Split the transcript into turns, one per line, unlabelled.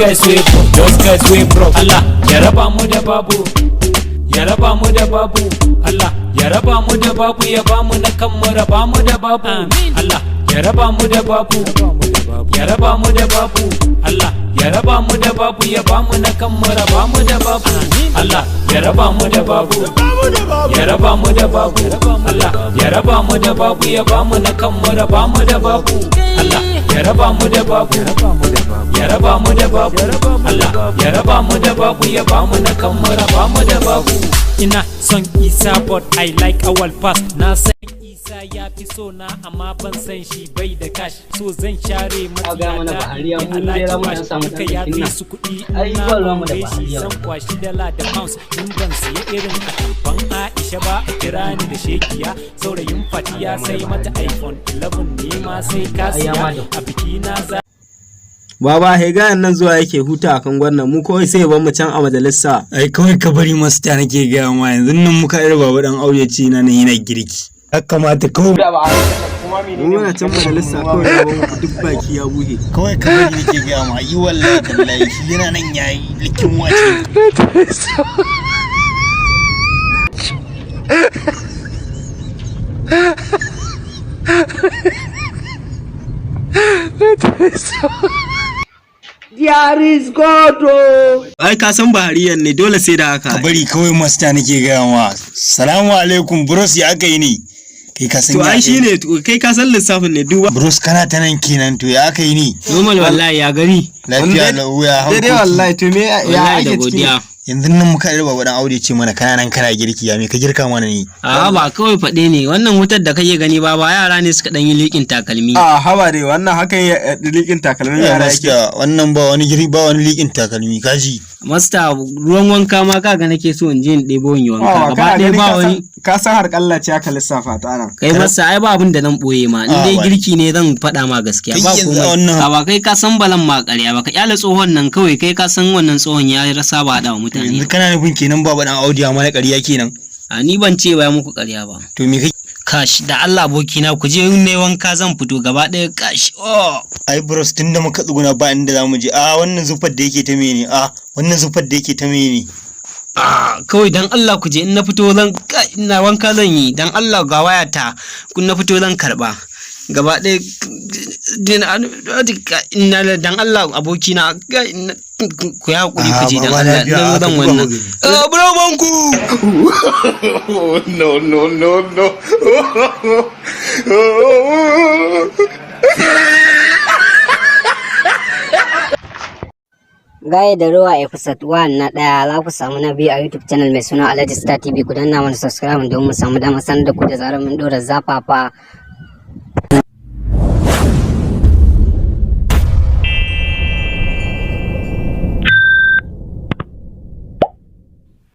guys wey broke, those guys wey broke. Allah ya raba mu da babu, ya raba mu da babu. Allah ya raba mu da babu, ya ba mu na kanmu, raba mu da babu. Allah ya raba mu da babu, ya raba mu da babu. Allah ya raba mu da babu, ya ba mu na kanmu, raba mu da babu. Allah ya raba mu da babu, ya raba mu da babu. Allah ya raba mu da babu, ya ba mu na kanmu, raba mu da babu. Allah ya raba mu da babu, ya raba mu da babu. Allah ya raba mu da babu, ya ba mu na kanmu, raba mu da babu. Ina son Isa, but I like our pass. Na san Isa ya fi so na, amma ban san shi bai da cash, so zan share
Ka gaya mana
matsiyata
Buhari ya
da
mu dai za mu dan
Alhaji
samu
duka
ɗan
ya
ɗaukin
fi
nan.
su kuɗi.
Ai,
Na
ba ruwanmu da
aure shi,
Buhari yau.
zan kwashi dala da pounds. In ban siya irin atamfan Aisha ba, a kira ni da shekiya. Saurayin Fatiya sai mata iPhone 11, ne ma sai ka
Ai, ya
siya
ma da.
a biki na za
Baba, hegayan nan zuwa yake huta a kan gwannan mu kawai, sai ya bar mu can a majalisa.
Ai kawai ka bari, masta, nake gaya ma, yanzu nan muka ir Baba Dan Auye ce na nan yana girki, ya kamata kawai
Mu muna can majalisa kawai ya bar mu, duk baki ya buhe.
Kawai ka bari, nake gaya ma, yi wallahi tallahi shi yana nan yayi likin wace.
There is God oh.
Ai ka san Bahariyan ne, dole sai da
Ka
haka.
bari kawai, masta, nake gaya ma. Salamu alaikum bros, ya aka yi ne? Kai ka san
To
ya
ai
aka yi?
shine to, kai ka san lissafin ne, duba.
Bros, kana ta nan kenan? To ya aka yi ne?
Normal wallahi, ya gari?
Lafiya lau, ya
Daidai
harkoki?
wallahi. To me ya
Wallahi da
ake ciki?
godiya.
Yanzu nan muka ir Baba Dan Aude ce mana kana nan kana girki, ya me ka girka mana ne?
A ba kawai faɗe ne wannan wutar da kake gani ba, ba yara ne suka ɗan yi liƙin takalmi.
A haba dai, wannan hakan ya likin takalmin
Ya
yara yake.
Gaskiya wannan ba wani giri, ba wani liƙin takalmi, kaji.
Masta, ruwan wanka ma kaga nake so in je in ɗebo in yi wanka.
Awa,
Gaba
kana
ɗaya
gani
ba
ka
wani.
san ka san har kalla ce aka lissafa ta nan.
Kai masta, ai ba abin da nan ɓoye ma. In
Ah,
dai
ba.
girki ne, zan faɗa ma gaskiya.
Kai
Ba
yanzu
komai.
wannan-
A ba kai ka san balan ma ƙarya ba, ka kyale tsohon nan kawai. Kai ka san wannan tsohon ya rasa ba haɗa wa mutane.
Yanzu kana nufin kenan Baba Dan Audu ya mana ƙarya kenan?
A ni ban ce ba ya muku ƙarya ba.
To me kake
Kash, da Allah abokina, ku je ne wanka, zan fito gaba ɗaya. Kash, oh.
Ai bros, tunda muka tsuguna ba inda zamu je. A wannan zufar da yake ta mene? A wannan zufar da yake ta mene?
Ah, kawai dan Allah ku je, in na fito zan ina wanka zan yi. Dan Allah ga wayata, kun na fito zan karba gaba ɗaya. Ina dan Allah abokina, ku ya hakuri, ku je dan
Ah, baba,
Allah
lafiya,
na
aka
zan
duba
wannan.
mu.
Ah, burabanku.
No, no, no, no.
Gaye da Ruwa episode 1 na ɗaya, za ku samu na biyu a YouTube channel mai suna Alhaji Star TV. Ku danna mana subscribe don mu samu damar sanar da ku da zarar mun ɗora zafafa.